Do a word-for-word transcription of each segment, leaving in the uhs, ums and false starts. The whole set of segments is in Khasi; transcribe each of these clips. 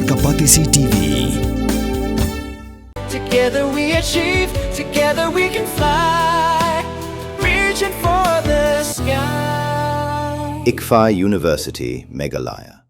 Ka Batesi T V. Together we achieve, together we can fly. Reaching for the sky. ICFAI University, Meghalaya.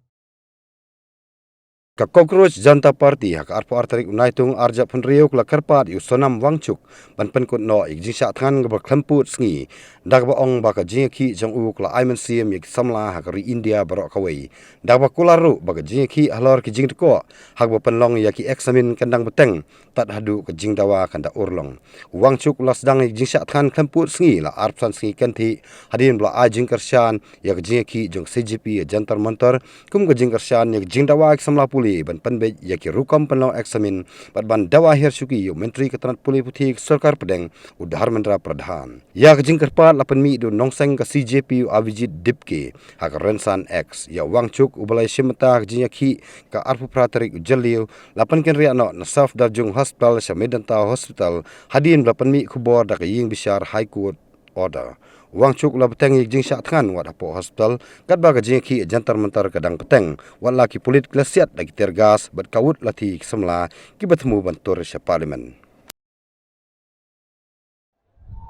Ka Cockroach Janta Party ha ka arphew ar tarik u Naitung arhajar arphew hynriew ka la kyrpad ïa u Sonam Wangchuk ban pynkut noh ïa ka jingshah thngan kaba khlem pud sngi, da kaba ong ba ka jingïakhih jong u ka la ai mynsiem ïa ki samla ha ka ri India baroh kawei, da kaba kular ruh ba ka jingïakhih halor ki jingtkoh ha kaba pynlong ïa ki eksamin kan dang bteng tad haduh ka jingdawa kan da urlong. U Wangchuk u la sdang ïa ka jingshah thngan khlem pud sngi la arphew san sngi kynthih hadien ba la ai jingkyrshan ïa ka jingïakhih jong ka C J P ïa Jantar Mantar kum ka jingkyrshan ïa ka jingdawa ki samla pule ban pynbeit ïa ki rukom pynlong eksamin bad ban dawa hiar shuki ïa u Myntri ka tnat pule puthi ka Sorkar Pdeng u Dharmendra Pradhan. Ïa ka jingkyrpad la pynmih da u nongseng ka C J P u Avijit Dipke ha ka rynsan X. Ïa u Wangchuk uba la ïashim bynta ha ka jingïakhih ka arphew phra tarik u Jylliew la pynkynriah noh na Safdarjung Hospital sha Medanta Hospital hadien ba la pynmih khubor da ka ïing bishar High Court order. U Wangchuk u la bteng ïa ka jingshah thngan wat hapoh hospital katba ka jingïakhih Jantar Mantar ka dang bteng, wat la ki pulit ki la siat da ki tear gas bad kawut lathi ki samla kiba thmu ban tur sha Parliament.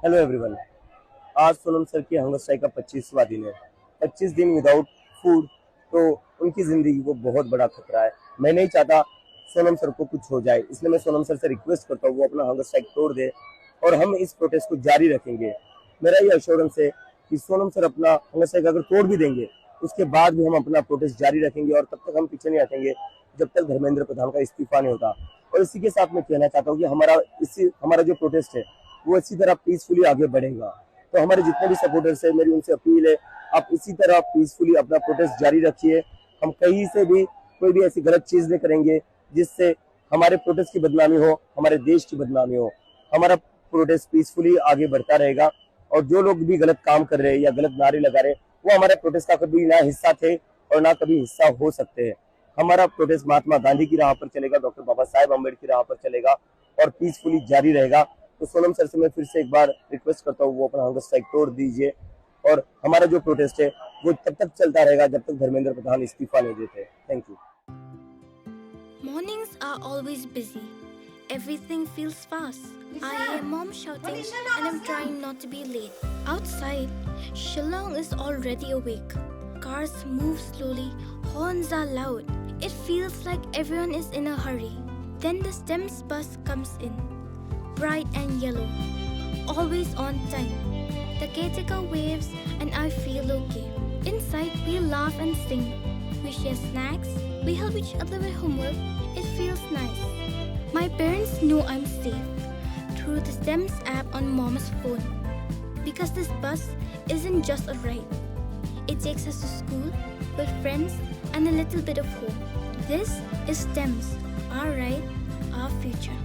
हेलो एवरीवन, आज सोनम सर की हंगर स्ट्राइक का पच्चीसवाँ दिन है। पच्चीस दिन विदाउट फूड, तो उनकी ज़िंदगी को बहुत बड़ा खतरा है। मैं नहीं चाहता सोनम सर को कुछ हो जाए, इसलिए मैं सोनम सर से रिक्वेस्ट करता हूँ वो अपना हंगर स्ट्राइक तोड़ दे और हम इस प्रोटेस्ट को जारी रखेंगे। मेरा ये अश्योरेंस है कि सोनम सर अपना हंगर स्ट्राइक अगर तोड़ भी देंगे, उसके बाद भी हम अपना प्रोटेस्ट जारी रखेंगे और तब तक हम पीछे नहीं हटेंगे जब तक धर्मेंद्र प्रधान का इस्तीफा नहीं होता। और इसी के साथ मैं कहना चाहता हूँ कि हमारा इसी हमारा जो प्रोटेस्ट है वो इसी तरह पीसफुली आगे बढ़ेगा। तो हमारे जितने भी सपोर्टर्स हैं, मेरी उनसे अपील है, आप इसी तरह पीसफुली अपना प्रोटेस्ट जारी रखिए। हम कहीं से भी कोई भी ऐसी गलत चीज़ नहीं करेंगे जिससे हमारे प्रोटेस्ट की बदनामी हो, हमारे देश की बदनामी हो। हमारा प्रोटेस्ट पीसफुली आगे बढ़ता रहेगा और जो लोग भी गलत काम कर रहे हैं या गलत नारे लगा रहे हैं, वो हमारे प्रोटेस्ट का कभी ना हिस्सा थे और ना कभी हिस्सा हो सकते हैं। हमारा प्रोटेस्ट महात्मा गांधी की राह पर चलेगा, डॉक्टर बाबा साहेब आम्बेडकर की राह पर चलेगा और पीसफुली जारी रहेगा। तो सोनम सर से मैं फिर से एक बार रिक्वेस्ट करता हूँ, वो अपना हंगर स्ट्राइक तोड़ दीजिए और हमारा जो प्रोटेस्ट है वो तब तक चलता रहेगा जब तक धर्मेंद्र प्रधान इस्तीफा नहीं देते। थैंक यू। Mornings are always busy. Everything feels fast. I hear mom shouting and I'm trying not to be late. Outside, Shillong is already awake. Cars move slowly, horns are loud. It feels like everyone is in a hurry. Then the STEMS bus comes in, bright and yellow, always on time. The caretaker waves and I feel okay. Inside, we laugh and sing. We share snacks. We help each other with homework. It feels nice. My parents know I'm safe through the STEMS app on mom's phone. Because this bus isn't just a ride, it takes us to school, with friends, and a little bit of hope. This is STEMS, our ride, our future.